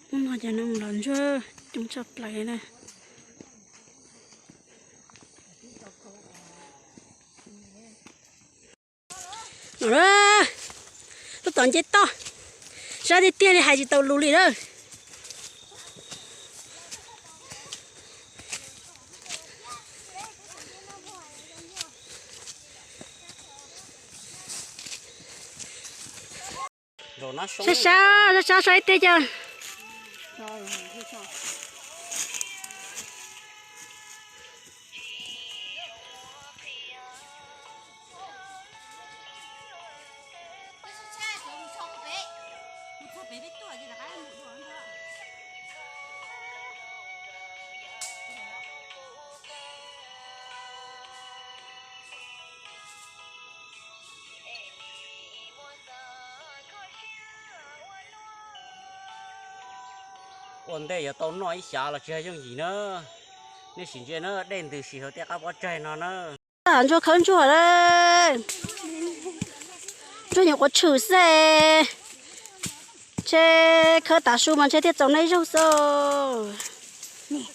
Hnub no ces no los ntsuag coob tshaj plaws na. Lub tom nce toj, sab tiag tiag li hais tsis tau lus li lawm. Sab sab, sab sab so ib teg cov. Ua ntej yuav tau noj ib xyav los tsis yooj yim na. Nej sim ntsia na, dej ntws sim hauv tej qab pob tsaig no na. Ntsuag khawb ntsuag lawm. Ntsuag nyuam qhuav tshwm xwb. Ntshe khawb tav su mas ntshe thiaj txaus noj ib zaug xwb.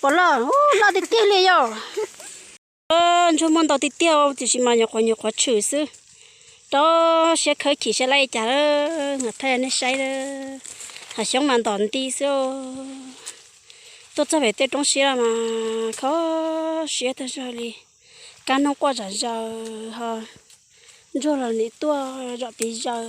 Pom loj, loj tiag tiag li yom. Ntsuag muaj ntau tiag tiag tiam sis mas nyuam qhuav nyuam qhuav tshwm xwb. Rau siab khawb chim siab laib li cas, mam thaij nej saib. Hav xyoob mas ntom nti xwb. Tuaj txog pem tej roob siab mas kho siab tag zog li. Kab hnub quaj zom zaws ho ntsuag los nim tuaj zom tiv zaws.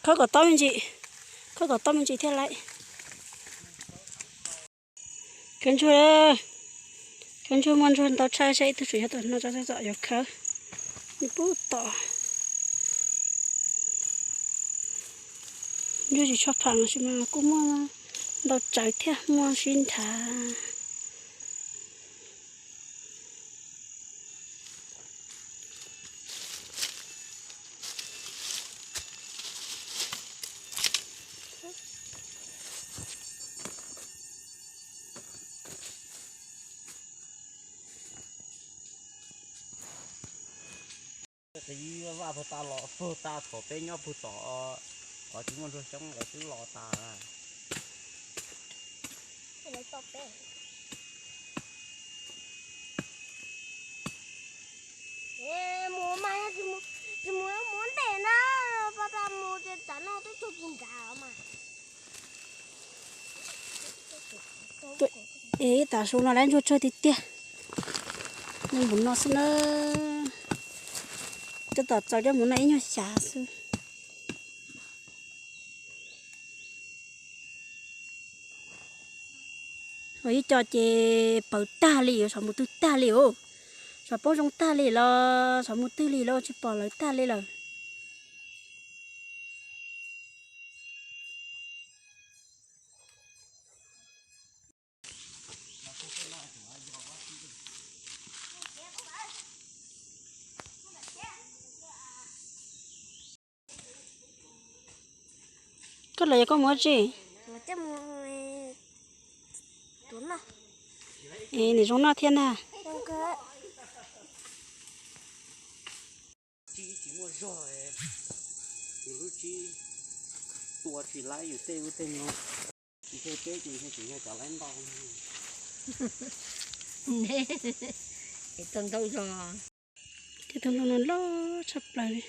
Khawb kom tob me ntsis, khawb kom tob me ntsis thiaj laib. Khawb ntsuag, khawb ntsuag muaj ntsuag ntau tshaj, saib ib tug tsuas yog tom no tso, txom yuav khawb. Pub tom ntsuag tsis tshua pham los sis mas kuj muaj ntau tsawv thiab muaj sib nrhav. Qiv vaj puag ta los puag ta thaum peb nyob puag tom qhov tsis muaj ntsuag xyoob lawv twb los tas. Mus mas tsis mus, tsis mus mus ntev na, pab pab mus ces tsam no twb tug pus nrad mas. Es tav su no lawv ntsuag tsawg tiag tiag. Nyob mus no xwb na, coj tom txaus coj mus no ib nyuag xyav xwb. Ua ib co ces pawv tag li, xyov mus twg tag li os. Xyov poob zoo tag li los xyov mus twg li los tsis pom lawv tag li lawm. Koj los yog koj mus ua tsi? Es nws zoo noj thiab ntag. Tsis muaj zog, yus lub tsis tua tsis laib yus tej ub tej no. Ntshe peb ces ntshe tseem yog cov laib ntau. Tej ntau no loj tshaj plaws li.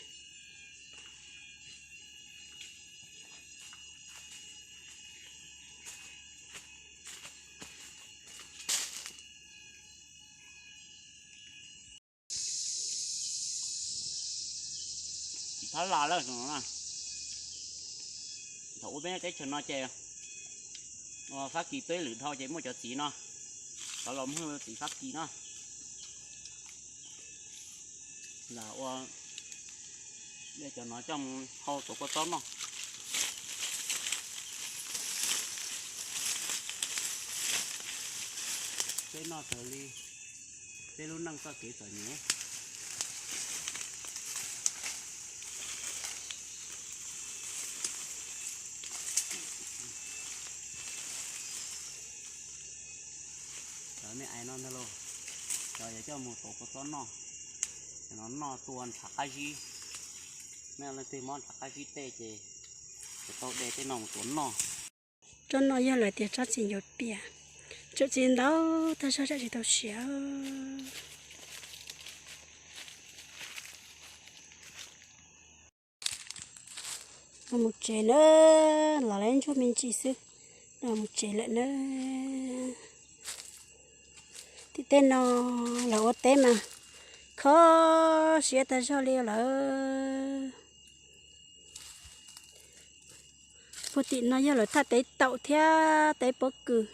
Txiv thab las lawm no na. Thaum ub peb nyob teb chaws no ces Fab Kis peb lwm dhau ces muaj cov txiv no, cov los mug txiv Fab Kis no. Lam ua cov no coj mus hau tuav kua txob noj. Peb noj raws li peb lub neej txoj kev txom nyem. Lawv me ais no ntag lauj, cov yuav coj mus tuav kua txob noj, no noj tua ntshav qab zib. Nej leej twg mob ntshav qab zib tej ces tau de tej no mus tuav noj. Tsob no yog lawv tias tsob txiv ncuav pias, tseem txi ntau tag zog, tsam tsis tau siav. Los mus tsev na, los lawv ntsuag me ntsis xwb, los mus tsev lawm na. Tim tej no lawv ua teb mas kho siab tag zog li lawm. Puag tim no yog lawv thaj teb taum thiab teb pob kws,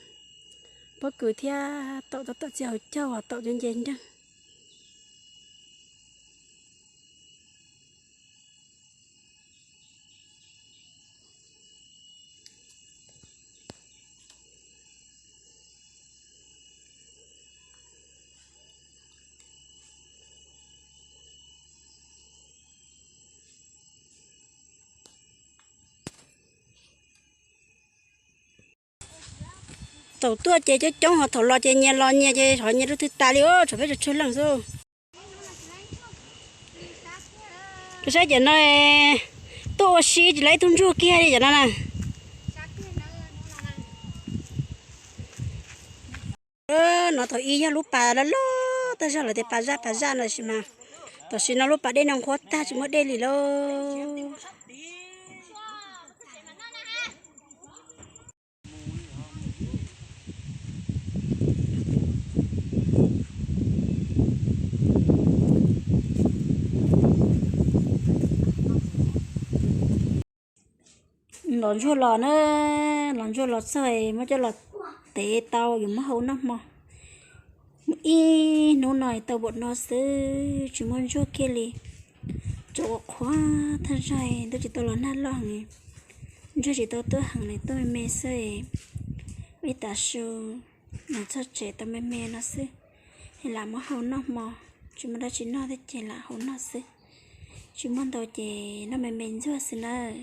pob kws thiab taum tau taum txiv hauv caug uas taum nce nce nreeg. Thaum tuaj ces coob coob, ho thaum los ces nyias los nyias ces ho nyias rau twg tas li os, tshuav peb tsawg tsawg leej xwb. Saib cov no, tuaj ua si tsis laib tug ntsuag kiag li cov no na. No thaum ub yog lub pas loj loj tag zog lawv tias pas zaj pas zaj no tab sis mas tam sim no lub pas dej no nqhuab tag tsis muaj dej li lauj. Los ntsuag los na, los ntsuag los txog muab coj los tev tau yuav muab hau noj hmo. Mus ib hnub no tau npaum no xwb tsis muaj ntsuag kiag li. Tsam ua qhuav thaj zog ntuj tsis tau los nag loj heev, ntsuag tsis tau tuaj heev li, tuaj me me xwb. Ib tav su los txog tsev tau me me no xwb, es lam muab hau noj hmo. Tsis muaj dab tsi noj thiab ces lam hau noj xwb. Tsis muaj ntau ces noj me me ntsuag xwb nawb.